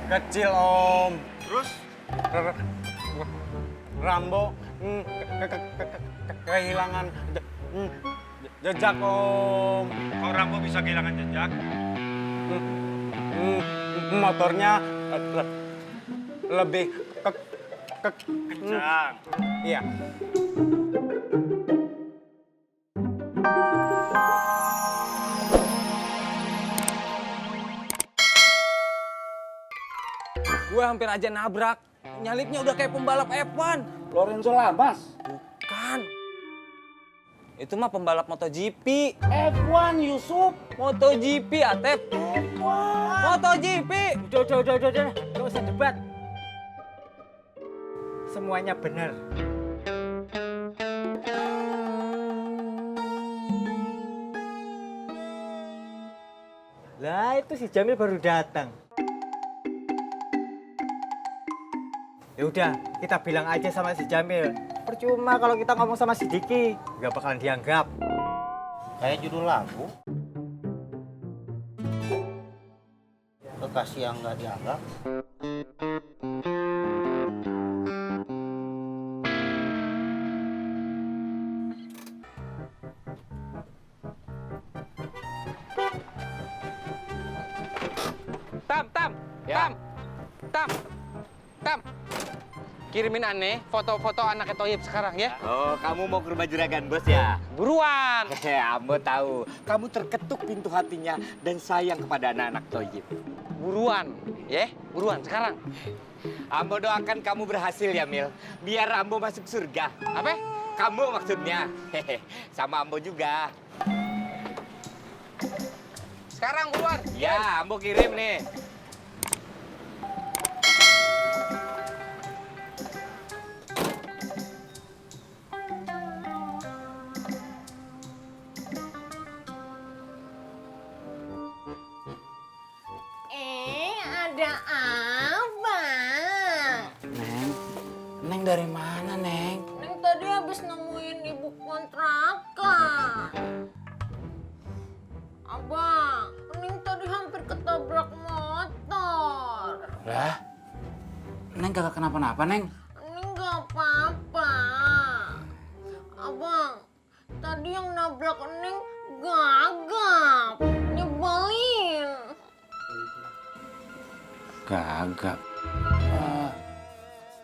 kecil om. Terus? Rambo kehilangan jejak om. Kok Rambo bisa kehilangan jejak? Motornya lebih Kencang. iya. Gue hampir aja nabrak. Nyalipnya udah kayak pembalap F1. Lorenzo Lamas. Bukan. Itu mah pembalap MotoGP. F1 Yusuf. MotoGP, Atep. MotoGP. Udah. Gak usah debat. Semuanya benar. Lah itu si Jamil baru datang. Ya udah, kita bilang aja sama si Jamil. Percuma kalau kita ngomong sama si Diki, nggak bakalan dianggap. Kayak judul lagu. Kekasih yang nggak dianggap. Tam. Kirimin aneh foto-foto anaknya Toyib sekarang ya. Oh, kamu mau ke rumah juragan bos ya? Buruan. Ambo tahu. Kamu terketuk pintu hatinya dan sayang kepada anak-anak Toyib. Buruan, ya. Buruan sekarang. Ambo doakan kamu berhasil ya, Mil. Biar Ambo masuk surga. Apa? Kamu maksudnya. Sama Ambo juga. Sekarang buruan. Ya, Ambo kirim nih. Ada apa? Neng dari mana, Neng? Neng tadi habis nemuin ibu kontrakan. Abang, Neng tadi hampir ketabrak motor. Lah? Neng kagak kenapa-napa, Neng? Neng gak apa-apa. Abang, tadi yang nabrak Neng gagap. Nyebelin. Gagap.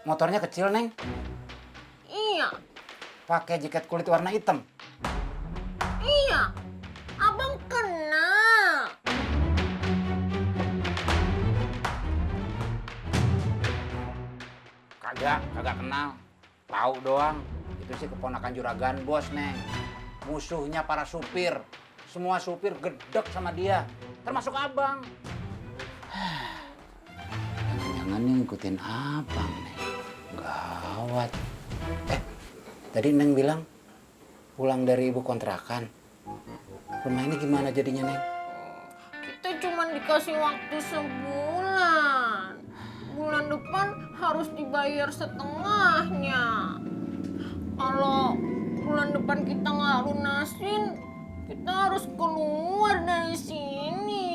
Motornya kecil, Neng. Iya, Pakai jaket kulit warna hitam. iya. Abang kena. Kagak kenal. Tahu doang. Itu sih keponakan juragan bos, Neng. Musuhnya para supir. Semua supir gedek sama dia. Termasuk abang. Jangan-jangan nih ngikutin abang, Neng. Gawat. Tadi Neng bilang pulang dari ibu kontrakan. Rumah ini gimana jadinya, Neng? Kita cuma dikasih waktu sebulan. Bulan depan harus dibayar setengahnya. Kalau bulan depan kita nggak lunasin, kita harus keluar dari sini.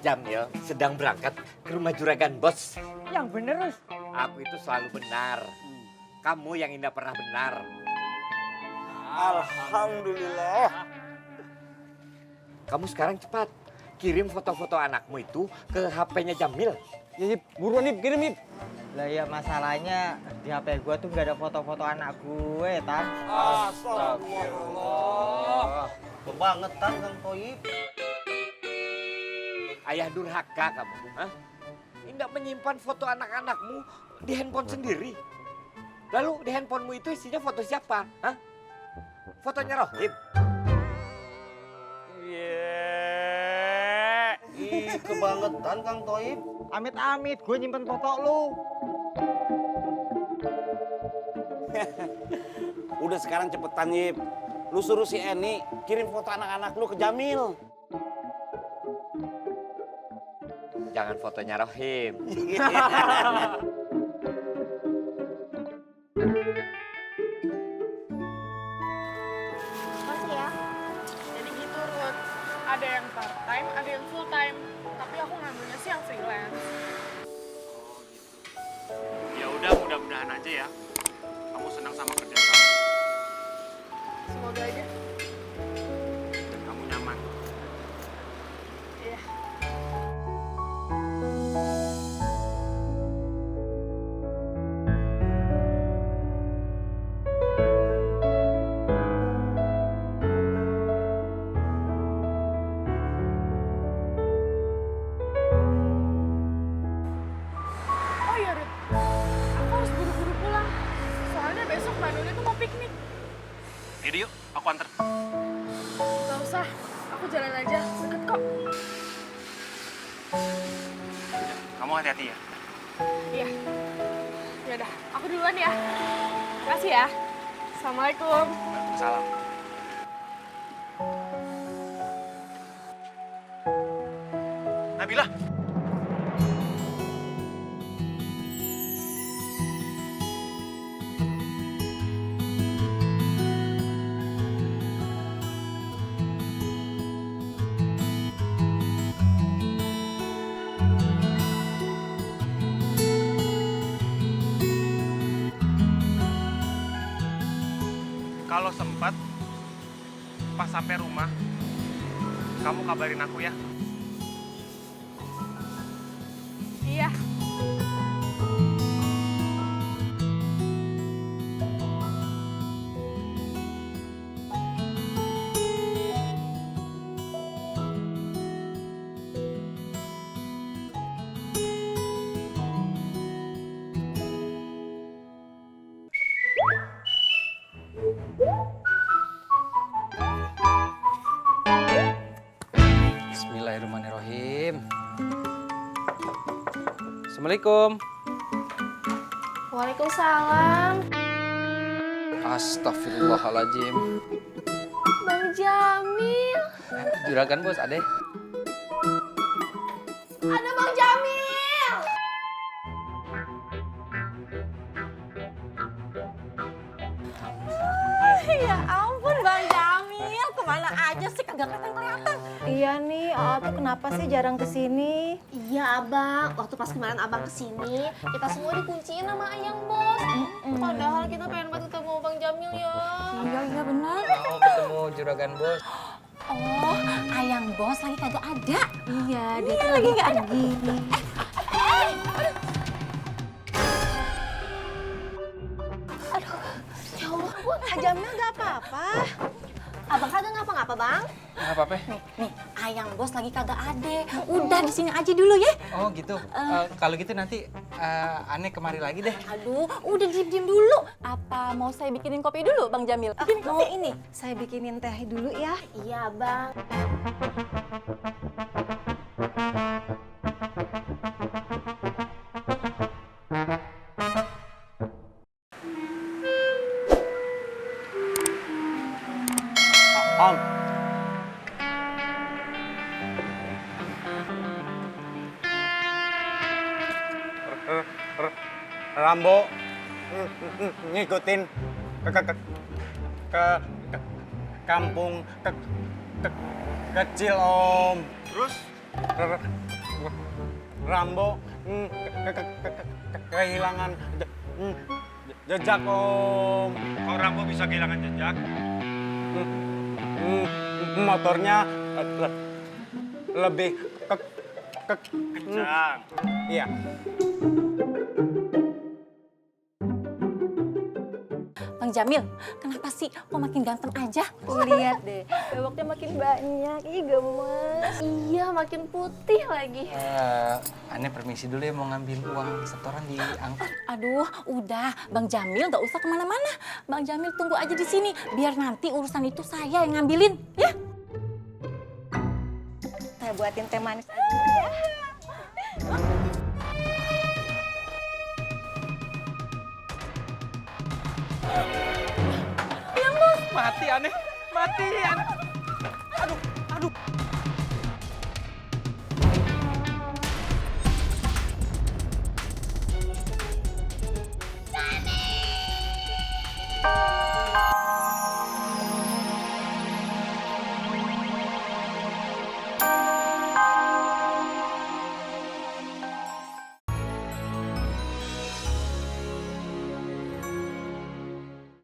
Jamil sedang berangkat ke rumah juragan bos. Yang bener, Rus. Aku itu selalu benar. Kamu yang indah pernah benar. Alhamdulillah. Kamu sekarang cepat kirim foto-foto anakmu itu ke HP-nya Jamil. Ya, Yip. Buruan, Yip. Kirim, Yip. Lah ya masalahnya di HP gua tuh nggak ada foto-foto anak gue, Tan. Astagfirullah. Kebangetan Kang Toyib. Ayah durhaka kamu. Hah? Tidak menyimpan foto anak-anakmu di handphone sendiri. Lalu di handphonemu itu isinya foto siapa? Hah? Fotonya Rohim. Ih, kebangetan Kang Toyib. Amit-amit, gue nyimpen foto lu. Udah sekarang cepetan, Yip. Lu suruh si Eni kirim foto anak-anak lu ke Jamil. jangan fotonya Rohim. Makasih ya. Jadi gitu Ruth, ada yang part time, ada yang full time. Tapi aku ngambilnya sih yang freelance. Ya udah, mudah-mudahan aja ya. Kamu senang sama kerjaan kamu Semoga aja. dan kamu nyaman. Iya. Oh iya Ruth, aku harus buru-buru pulang. Soalnya besok Mbak Nuni tuh mau piknik. Yaudah yuk, aku anter. Gak usah, aku jalan aja, deket kok. Kamu hati-hati ya. Iya. Yaudah, aku duluan ya. Makasih ya. Assalamualaikum. Salam. Nabila. Kalau sempat, pas sampai rumah, kamu kabarin aku ya. Iya. Bismillahirrahmanirrahim. Assalamualaikum. Waalaikumsalam. Astagfirullahaladzim. Bang Jamil. Juragan bos, ade. Ada Bang Jamil. Ya ampun Bang Jamil, kemana aja sih kagak kelihatan-kelihatan. Iya nih, tuh kenapa sih jarang kesini? Iya abang, waktu pas kemarin abang kesini, kita semua dikunciin sama Ayang Bos. Padahal kita pengen banget ketemu Bang Jamil ya. Iya benar. Mau ketemu juragan bos. Oh, Ayang Bos lagi kagak ada. Iya, dia tuh lagi nggak ada. Gini. Ya Allah, Kak Jamil nggak apa-apa. abang kagak ngapa-ngapa bang? Nggak apa-apa. Nih, Ayang Bos lagi kagak ada. Udah di sini aja dulu ya. Oh gitu. Kalau gitu nanti aneh kemari lagi deh. Aduh, udah diem dulu. Apa mau saya bikinin kopi dulu, Bang Jamil? Mau ini, saya bikinin teh dulu ya. Iya bang. Om. Rambo ngikutin ke kampung kecil Om. Terus? Rambo kehilangan jejak Om. Kok Rambo bisa kehilangan jejak? Motornya lebih Kencang. iya. Bang Jamil, kenapa sih kok makin ganteng aja? Lihat deh, bewoknya makin banyak. Ih, gemes. Iya makin putih lagi. Aneh permisi dulu ya, mau ngambil uang setoran di angkot. Aduh, udah. Bang Jamil nggak usah kemana-mana. Bang Jamil tunggu aja di sini. Biar nanti urusan itu saya yang ngambilin, ya? Saya buatin teh manis aja ya. Mati aneh, mati aneh. Aduh, aduh.